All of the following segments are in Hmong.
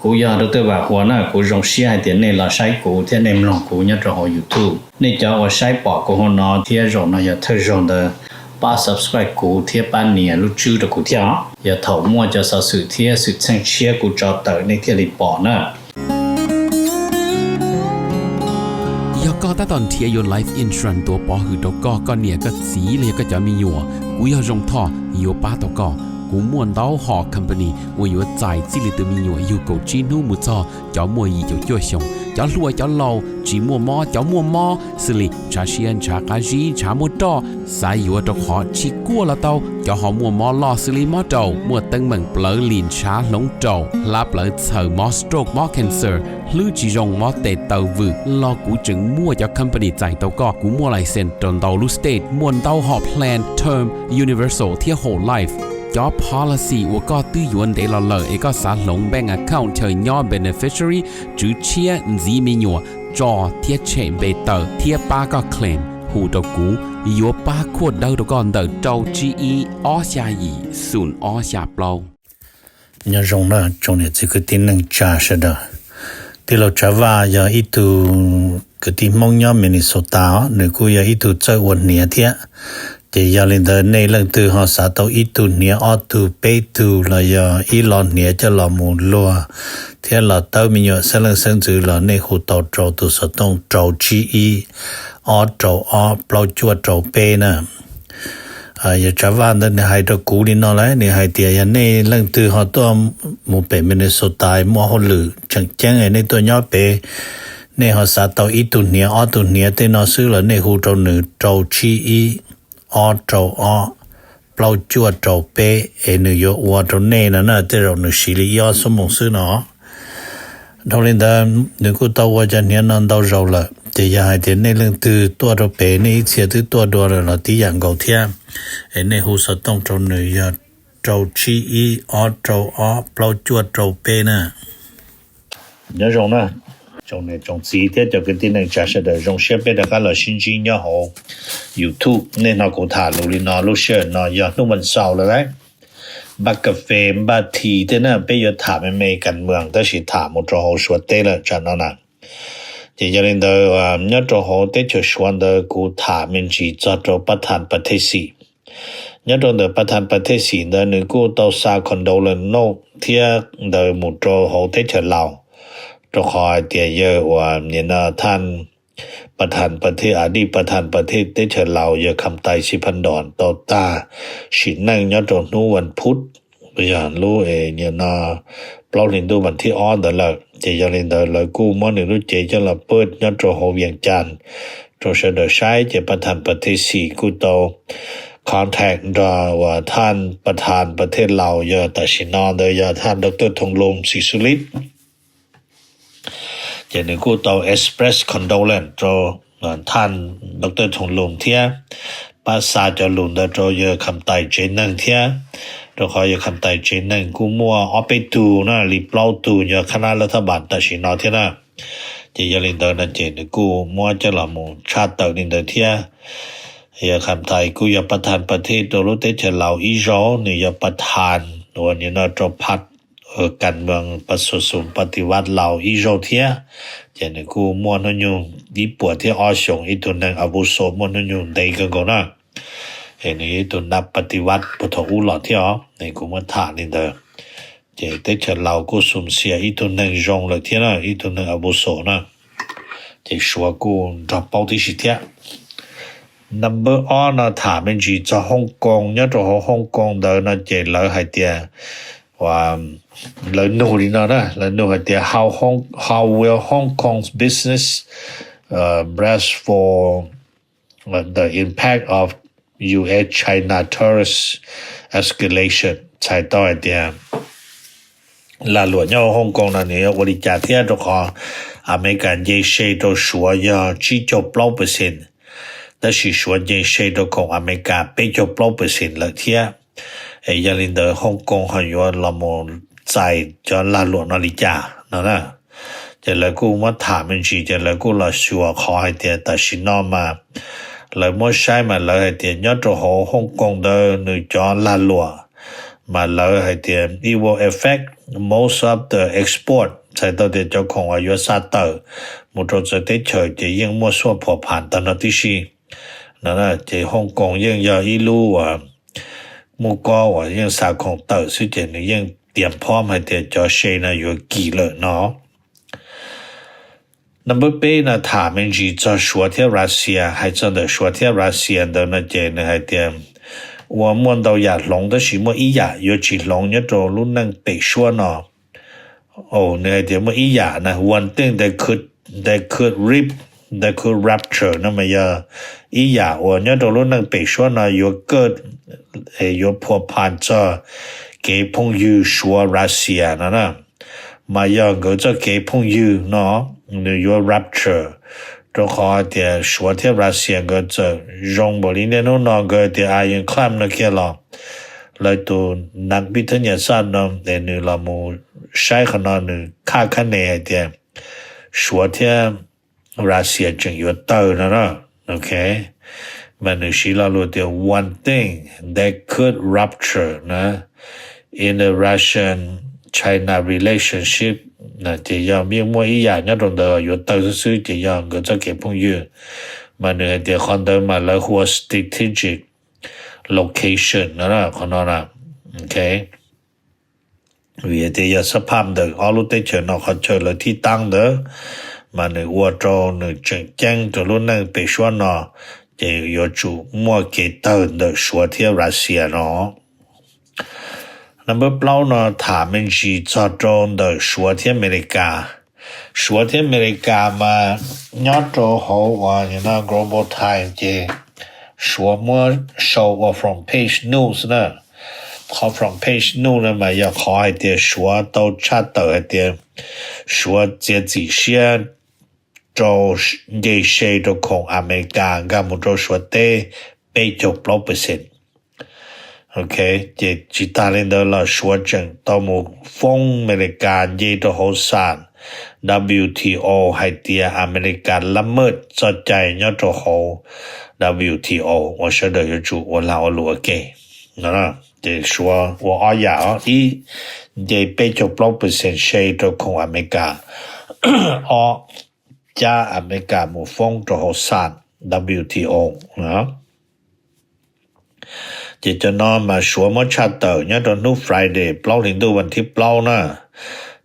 Kuv yog Doctor Vam Huas na, kuv zoo siab hais tias nej los saib kuv thiab nej mloog kuv nyob rau hauv YouTube. Nej cov uas saib pom kuv hauv no thiab zaum no yog thawj zaug ntawd, pab subscribe kuv thiab pab nias lub tswb rau kuv thiab os. Yog thaum muaj cov xov xwm thiab xwm txheej tshiab kuv tso tawm nej thiaj li pom na. Yog koj tab tom nrhiav yuav life insurance tuav pov hwm rau koj, koj niam koj txiv los yog koj cov me nyuam, kuv yog Zoo Thoj yuav pab tau koj. Kuv muaj ntau hom company uas yuav txais txij li tus me nyuam yug kaum tsib hnub mus txog cov muaj yim caum cuaj xyoos, cov hluas cov laus, tsis muaj mob cov muaj mob, xws li ntshav siab ntshav qab zib ntshav muaj roj, xav yuav rau qhov tsis kuaj los tau, cov ho muaj mob loj xws li mob raum, muaj teeb meem plawv lim ntshav hloov raum, hlab plawv txhaws, mob stroke mob cancer, hlwb tsis zoo mob tes taw vwm los kuv tseem muaj cov company txais tau koj. Kuv muaj license rau ntau lub state, muaj ntau hom plan term, universal thiab whole life. Cov policy uas koj twb yuav ntev los lawm es koj xav hloov bank account chaw nyob beneficiary, tswv tshiab, ntxiv me nyuam, tso thiab tshem npe tawm thiab pab koj claim, hu rau kuv, yuav pab khuaj dawb rau koj ntawm rau tsib ib ob xya yim xoom ob xya plaub. Nyob zoo na tsoom niam txiv kwv tij neej tsa sawv daws. Tij laug Tsav Vaj yog ib tug kwv tij Hmoob nyob Minnesota os, nws kuj yog ib tug txawj ua hniav thiab. Ces yog li ntawd nej leej twg ho xav tau ib tug hniav ob tug peb tug los yog ib lo hniav coj los mus luag thiab los tawb me nyuam xeeb leej xeeb ntxwv los nej hu tau rau tus xov tooj rau tsib ib ob rau ob plaub cuaj rau peb na. Yawg Tsav Vaj ntawd nws hais rau kuv li no lawm, nws hais tias yog nej leej twg ho tuaj mus pem Minnesota muaj hauj lwm tseem ceeb nej tuaj nyob pem, nej ho xav tau ib tug hniav ob tug hniav tej no xwb los nej hu rau nws rau tsib ib ob rau ob plaub cuaj rau peb es nws yuav ua rau nej no na, tej zaum nws siv li ib ob xuab moos xwb no. Dhau li ntawd nws kuj tau ua cov hniav no ntau zaus lawm, ces yog hais tias nej leej twg tuaj rau pem nej ib txhia twb tuaj dua lawm los tib yam nkaus thiab, es nej hu xov tooj rau nws yog rau tsib ib ob rau ob plaub cuaj rau peb na. Nyob zoo na tsoom niam tsoom txiv thiab cov kwv tij neej tsa sawv daws, zoo siab peb rov qab los sib ntsib nyob hauv YouTube. Nej hnov kuv tham lus li no, lub sij hawm no yog hnub vas xaus lawm lauj. Npaj kas fes npaj thi tej na, peb yuav tham me me kas mwas tab sis tham mus rau hauv Suav teb lawm tsam no na. Ces yog li ntawd nyob rau hauv teb chaws Suav ntawd kuv tham me ntsis txog rau Pathan Pathesi. Nyob rau ntawm Pathan Pathesi ntawd nws kuj tau xa condolence note thiab ntawd mus rau hauv teb chaws Laus, rau qhov hais tias yawg uas nim no Thaj Pathan Pathej, Adij Pathan Pathej teb chaws Laus yawg Kham Tais Siphandom tau tag sim neej nyob rau hnub vas phuv, yog lub nim no plaub hlis ntuj vas thib ob ntawd lawm. Ces yog li ntawd lawv kuj muab nws lub cev coj los pub nyob rau hauv Vias Cas rau sawv daws saib. Ces Pathan Pathesi kuj tau contact nrog uas Thaj Pathan Pathej Laus yog tam sim no ntawd yog Thaj Doctor Thoo Loom Xis Xus Lis. Ces nws kuj tau express condolence rau Thaj Doctor Thoo Loom thiab pab xa cov lus ntawd rau yawg Kham Tais tsev neeg thiab, rau qhov yawg Kham Tais tsev neeg kuj muaj ob peb tug na, li plaub tug yog khab nab lab thab npas tam sim no thiab na. Ces yog li ntawd no ces nws kuj muab coj los mus tshaj tawm li ntawd thiab. Yawg Kham Tais kuj yog Pathan Pathej rau lub teb chaws Laus ib zaug, nws yog Pathan uas nim no rau phab kas mwas Pas Xus Xum Pativat Laus ib zaug thiab. Ces nws kuj muaj hnub nyoog ib puas thiab ob xyoos, ib tug neeg avuso muaj hnub nyoog ntev kawg nkaus na. Es nws yog ib tug nab Pativat puag thaum ub los thiab os, es kuv muab tham li ntawd. Ces teb chaws Laus kuj xum xias ib tug neeg zoo lawm thiab na, ib tug neeg avuso na. Ces Suav kuj nrog paub tib si thiab. Number ob no tham me ntsis txog Hong Kong. Nyob rau hauv Hong Kong ntawd no ces lawv hais tias, lawv nug li no na, lawv nug hais tias how Hong, how will Hong Kong's business brace for the impact of U S China tariff escalation. Txhais tau hais tias lag luam nyob Hong Kong no nws yuav ua li cas thiab, rau qhov Amelikas nce se rau Suav yog tsib caug plaub percent, tab sis Suav nce se rau koom Amelikas peb caug plaub percent lawm thiab. Es yog li ntawd Hong Kong ho yuav los mus txais cov lag luam no li cas no na. Ces lawv kuj muab tham me ntsis ces lawv kuj los xyuas qhov hais tias tam sim no mas lawv muab saib mas lawv hais tias nyob rau hauv Hong Kong ntawd nws cov lag luam mas lawv hais tias it will affect most of the export, txhais tau tias cov khoom uas yuav xa tawm mus rau txawv teb chaws ces yeej muaj xuaj phuam phas tag nrho tib si no. Ces Hong Kong yeej yog ib lub uas muaj kob uas yeej xa khoom tawm xwb ces nws yeej tias phob hais tias cov se no yuav kis lawm no. Number peb no tham me ntsis txog Suav thiab Russia. Hais txog ntawm Suav thiab Russia ntawd no ces nws hais tias ua muaj ntau yam hloov tab sis muaj ib yam yuav tsis hloov nyob rau lub neej pem suab no. Nws hais tias muaj ib yam na, one thing that could, that could rip, that could rupture no mas yog ib yam uas nyob rau lub neej pem suab no yuav kaj, yuav phuam phas txog kev phooj ywg Suav Russia no na. Mas yog nkawd txoj kev phooj ywg no nws yuav rupture, rau qhov hais tias Suav thiab Russia nkawd txawm zoo npaum li niaj hnub no nkawd tias ironclad no kiag los lawv tus nam pib thab nyas xaj no es nws los mus saib qhov no nws khaj khab nes hais tias Suav thiab Russia tseem yuav tawg no na. Mas nws siv lo lus tias one thing that could rupture na in the Russian China relationship, ces yog yeej muaj ib yam nyob rau ntawd yuav tawg xwb xwb ces yog nkawd txoj kev phooj ywg. Mas nws hais tias qhov ntawd mas lawv hu ua strategic location no qhov no na. Vim tias yog xab phaj ntawm ob lub teb chaws no qhov chaw lawv thib tab ntawd, mas nws ua rau nws tseem ceeb rau lub neej pem suab no, ces yuav tsum muaj kev tawg ntawm Suav thiab Russia no. Number plaub no tham me ntsis txog rau ntawm Suav thiab Amelikas. Suav thiab Amelikas mas nyob rau hauv uas global time ces Suav muab sau ua front page news na. Qhov front page news no mas yog qhov hais tias Suav tau tshaj tawm hais tias Suav txiav txim siab rau nce se rau khoom Amelikas nkag mus rau Suav teb peb caug plaub percent. Ok, ces tsis tas li ntawd los Suav tseem tau mus foob Amelikas nce rau hauv xam W T O hais tias Amelikas lab maj txoj cai nyob rau hauv W T O uas sawv daws yuav tsum ua lag ua luam ua ke. Ces Suav ua ob yam, ib, nce peb caug plaub percent se rau khoom Amelikas, ob, cab Amelikas mus foob rau hauv xam W T O. Ces cov no mas Suav muab tshaj tawm nyob rau hnub Friday plaub hlis ntuj vas thib plaub na.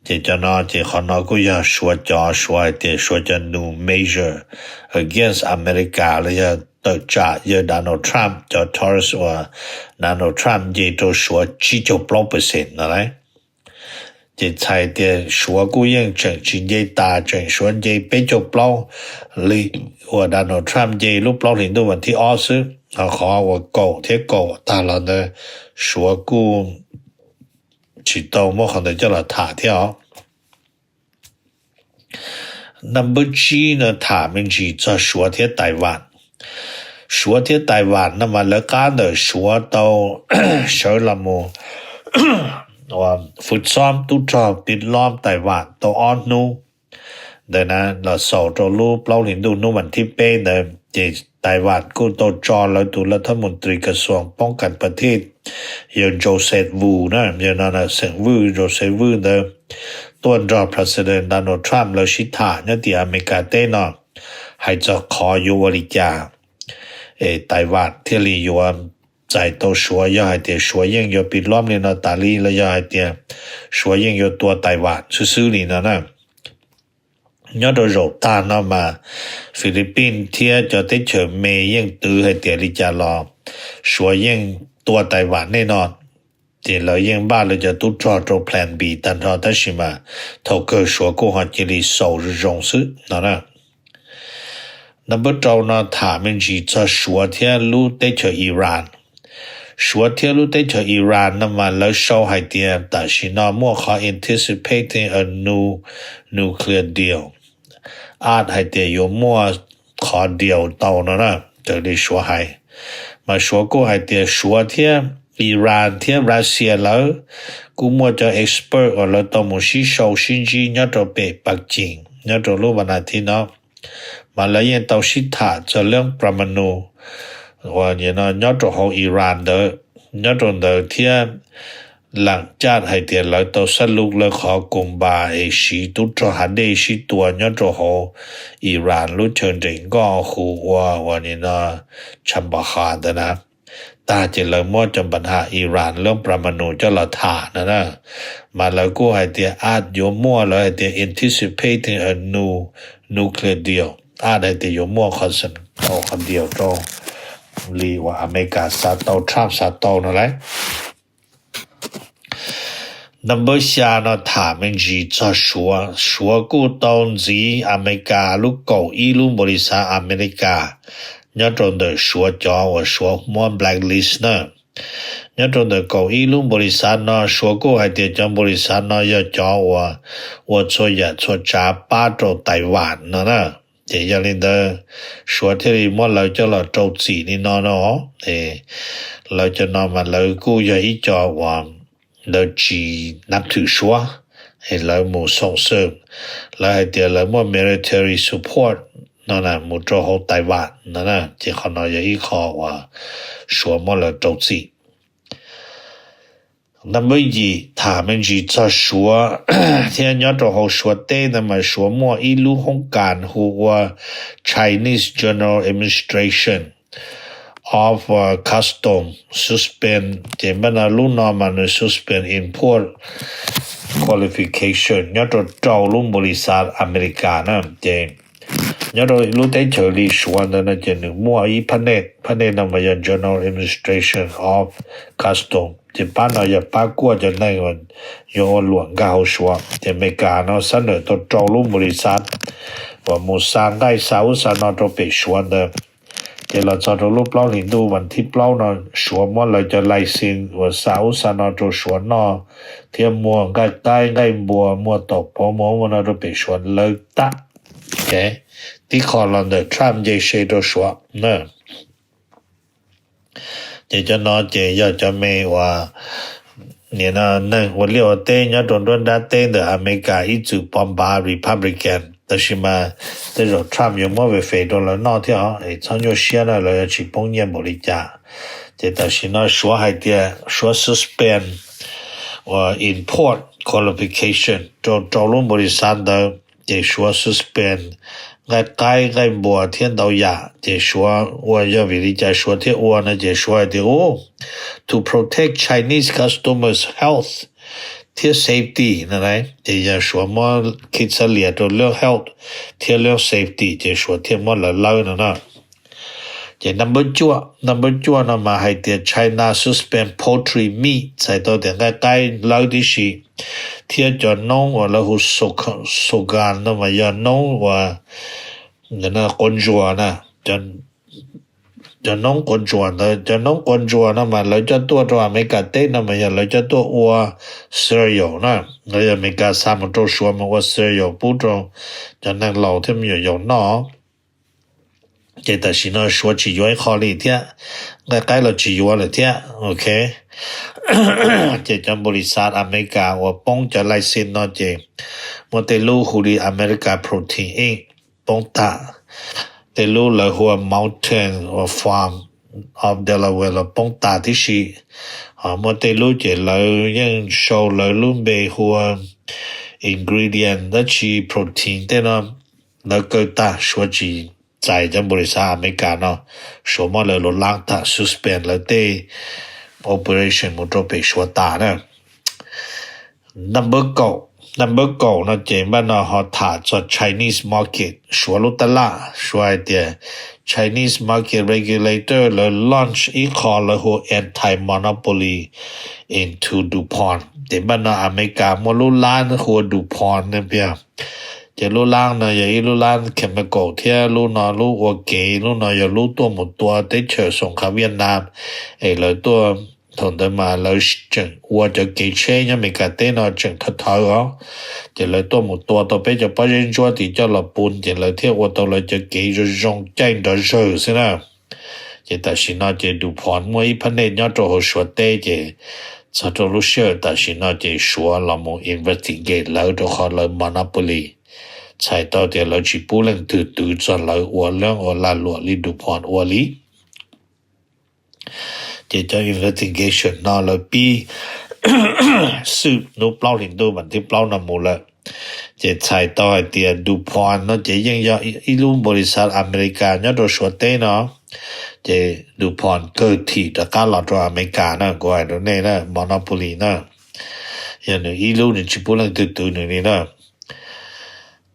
Ces cov no ces qhov no kuj yog Suav cov, Suav hais tias Suav cov new measure against America los yog tawm tsam yawg Donald Trump cov tariff uas Donald Trump nce rau Suav tsib caug plaub percent no lauj. Ces txhais tias Suav kuj yeej tseem tsis nce tas, tseem Suav nce peb caug plaub li uas Donald Trump nce lub plaub hlis ntuj vas thib ob xwb, ho qhov uas kaum thiab kaum tag los ntawd Suav kuj tsis tau muab qhov ntawd coj los tham thiab os. Number tsib no tham me ntsis txog Suav thiab Taiwan. Suav thiab Taiwan no mas lawv qab ntawm Suav tau sawv los mus fwv xob tub rog pib lob Taiwan tau ob hnub ntawd na, los xaus rau lub plaub hlis ntuj hnub vas thib peb ntawd ces Taiwan kuj tau tso lawv tus laj thab mus tris kas xuas poob kas pas thij yawg Joseph Wu na, yawg no xeem Vwj, Joseph Vwj ntawd tuaj nrog President Donald Trump lawv sib tham nyob tim Amelikas teb no, hais txog qhov yuav ua li cas Taiwan thiaj li yuav txais tau Suav, yog hais tias Suav yeej yuav pib lob li no tas li los yog hais tias Suav yeej yuav tua Taiwan xwb xwb li no na. Nyob rau zaum tag no mas Philippines thiab cov teb chaws me yeej twv hais tias li cas los Suav yeej tua Taiwan nej no, ces lawv yeej npaj lawv cov tub rog rau plan B tag nrho, tab sis mas thaum kawg Suav kuj ho cia li xaus zoo zoo xwb no na. Number rau no tham me ntsis txog Suav thiab lub teb chaws Iran. Suav thiab lub teb chaws Iran no mas lawv sau hais tias tam sim no muaj qhov anticipating a new nuclear deal, ab hais tias yuav muaj qhov deal tau no na, raws li Suav hais. Mas Suav kuj hais tias Suav thiab Iran thiab Russia lawv kuj muaj cov expert uas lawv tau mus sib sau sib ntsib nyob rau pem Pakistan nyob rau lub vas nas thiv no, mas lawv yeej tau sib tham txog leej Pramanu uas nyob rau hauv Iran ntawd, nyob rau ntawd thiab lam caj hais tias lawv tau xab lub lawv qhov koos npas es siv tub rog hav dej sib tua nyob rau hauv Iran lub chaw nres nkoj hu ua ua ni no Chabahar ntawd na. Tag ces lawv muab cov npa ha Iran lub pramanu coj los tham no na. Mas lawv kuj hais tias a yuav muaj, lawv hais tias anticipating a new nuclear deal, a hais tias yuav muaj qhov deal rau li uas Amelikas xav tau, Trump xav tau no lauj. Number xya no tham me ntsis txog Suav. Suav kuj tau ntxiv Amelikas lub kaum ib lub npaum li xav Amelikas nyob rau ntawm Suav cov uas Suav muab blacklist na. Nyob rau ntawm kaum ib lub npaum li xav no Suav kuj hais tias cov npaum li xav no yog cov uas ua txhua yam txhua tsav pab rau Taiwan no na. Ces yog li ntawd Suav thiaj li muab lawv coj los rau txim li no no. Lawv cov no mas lawv kuj yog ib co uas lawv tsis nab thwm Suav, es lawv mus xoom xwm, lawv hais tias lawv muaj military support no mus rau hauv Taiwan no. Ces qhov no yog ib qho uas Suav muab lawv rau txim. Number yim tham me ntsis txog Suav thiab nyob rau hauv Suav teb ntawd mas Suav muaj ib lub hoob kas hu ua Chinese General Administration of Custom suspend, ces npaj no lub no mas nws suspend import qualification nyob rau rau lub npaum li xav Amelikas na. Ces nyob rau lub teb chaws li Suav ntawd no ces nws muaj ib phab nej, phab nej no mas yog General Administration of Custom, ces pab no yog pab kuaj cov neeg uas yuav ua luam nkag hauv Suav. Ces Amelikas no xab nawm tau rau lub npaum li xav uas mus xa nqaij xa ub xa no rau pem Suav ntawd. Ces los txog rau lub plaub hlis ntuj vas thib plaub no Suav muab lawv cov license uas xa ub xa no rau Suav noj thiab muag nqaij qaib nqaij npua muag taum pauv muag ub muag no rau pem Suav lawv tag. Tib qho los ntawm Trump nce se rau Suav na. Ces cov no ces yog cov me uas nim no neeg ua liaj ua teb nyob rau nruab nrab teb ntawm Amelikas ib txwm pov npav Republican, tab sis mas tej zaum Trump yuav muab ve fes rau lawv noj thiab os, es txhob nyuaj siab na, lawv yuav tsis poob nyiaj npaum li cas. Ces tam sim no Suav hais tias Suav suspend uas import qualification rau rau lub npaum li xav ntawd, ces Suav suspend nqaij qaib nqaij npua thiab ntau yam, ces Suav ua yog vim li cas Suav thiaj ua no ces Suav hais tias u to protect Chinese customers health thiab safety no. Ces yog Suav muab khi txhab lias rau lub health thiab lub safety ces Suav thiaj muab lawv lawb no na. Ces number cuaj, number cuaj no mas hais tias China suspend poultry meat, txhais tau tias nqaij qaib lawb tib si, thiab cov noob uas lawv hu sogan no mas yog noob uas quav ntsuas na. Cov noob quav ntsuas ntawd, cov noob quav ntsuas no mas lawv coj tuaj rau Amelikas teb no mas yog lawv coj tuaj ua cereal na. Lawv yog Amelikas xa mus rau Suav mas ua cereal pub rau cov neeg laus thiab me nyuam yaus noj. Ces tam sim no Suav tsis yuav ib qho li thiab, nqaij qaib los tsis yuav lawm thiab, ok. Ces cov npaum li xav Amelikas uas poob cov license no ces muaj tej lub hu li America Protein Inc poob tag, tej lub lawv hu ua Mountain Farm of Delaware los poob tag tib si. Ho muaj tej lub ces lawv yeej sau lawv lub npe hu ua ingredient dab tsi protein tej no, lawv kaw tag, Suav tsis txais cov npaum li xav Amelikas no, Suav muab lawv lub laab tag, suspend lawv tej operation mus rau pem Suav tas na. Number kaum, number kaum no ces npaj no ho tham txog Chinese market, Suav lub tab laj. Suav hais tias Chinese market regulator lawv launch ib qho lawv hu ua anti-monopoly into DuPont. Ces npaj no Amelikas muaj lub laab hu ua DuPont ne piag. Ces lub laab no yog ib lub laab chemical thiab lub no lub ua kev, lub no yog lub tuaj mus tua teb chaws xoom khav Vietnam, es lawv tuaj thaum ntawd mas lawv tseem ua cov kev tsheb nyob Amelikas teb no tseem thawv thawv os. Ces lawv tuaj mus tua tau peb cov pob zeb ntsuab tid coj los pun, ces lawv thiaj ua tau lawv cov kev zoo zoo caij nrov zawg xwb na. Ces tam sim no ces DuPont muaj ib phab nej nyob rau hauv Suav teb, ces txog rau lub sij hawm tam sim no ces Suav los mus investigate lawv rau qhov lawv monopoly, txhais tau tias lawv tsis pub leej twg twv txog lawv ua leej ua lag luam li DuPont ua li. Ces cov investigation no lawv pib xwb hnub plaub hlis ntuj vas thib plaub no mus lawm. Ces txhais tau hais tias DuPont no ces yeej yog ib lub npaus lis xav Amelikas nyob rau Suav teb no, ces DuPont kawg thim rov qab los rau Amelikas na, kuv hais rau nej na, monopoly na. Yog nws ib lub nws tsis pub leej twg twv nws li na.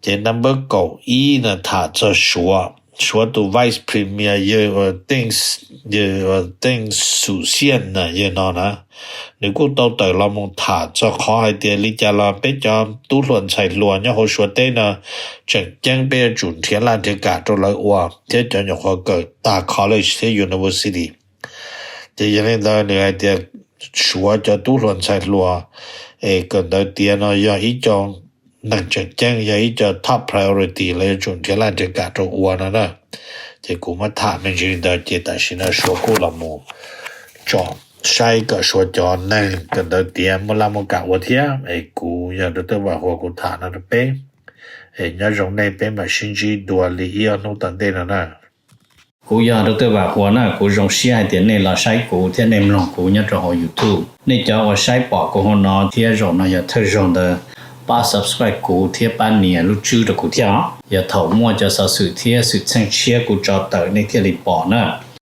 Ces number kaum ib na tham txog Suav, Suav tus vice premier yawg Teej Xum Xiaj na, yawg no na, nws kuj tau tawm los mus tham txog qhov hais tias li cas los peb cov tub hluas ntxhais hluas nyob hauv Suav teb no tseem ceeb, peb yuav tsum nrhiav laj nrhiav kam rau lawv ua thiab cov nyuam qhuav kawm tag college thiab university. Ces yog li ntawd nws hais tias Suav cov tub hluas ntxhais hluas es kawm ntawv tiav no yog ib co neeg tseem ceeb, yog ib co top priority los yuav tsum nrhiav laj nrhiav kam rau ua no na. Ces kuv muab tham me ntsis li ntawd ces tam sim no Suav kuj los mus tsom saib kom Suav cov neeg kawm ntawv tiav muaj laj muaj kam ua thiab. Es kuv yog Dr. Vam Huas kuv tham no rau peb. Es nyob zoo nej, peb mam sib ntsib dua li ib ob hnub tom ntej no na. Kuv yog Dr. Vam Huas na, kuv zoo siab hais tias nej los saib kuv thiab nej mloog kuv nyob rau hauv YouTube. Nej cov uas saib pom kuv hauv no thiab zaum no yog thawj zaug ntawd, pab subscribe kuv thiab pab nias lub tswb rau kuv thiab os. Yog thaum muaj cov xov xwm thiab xwm txheej tshiab kuv tso tawm nej thiaj li pom na.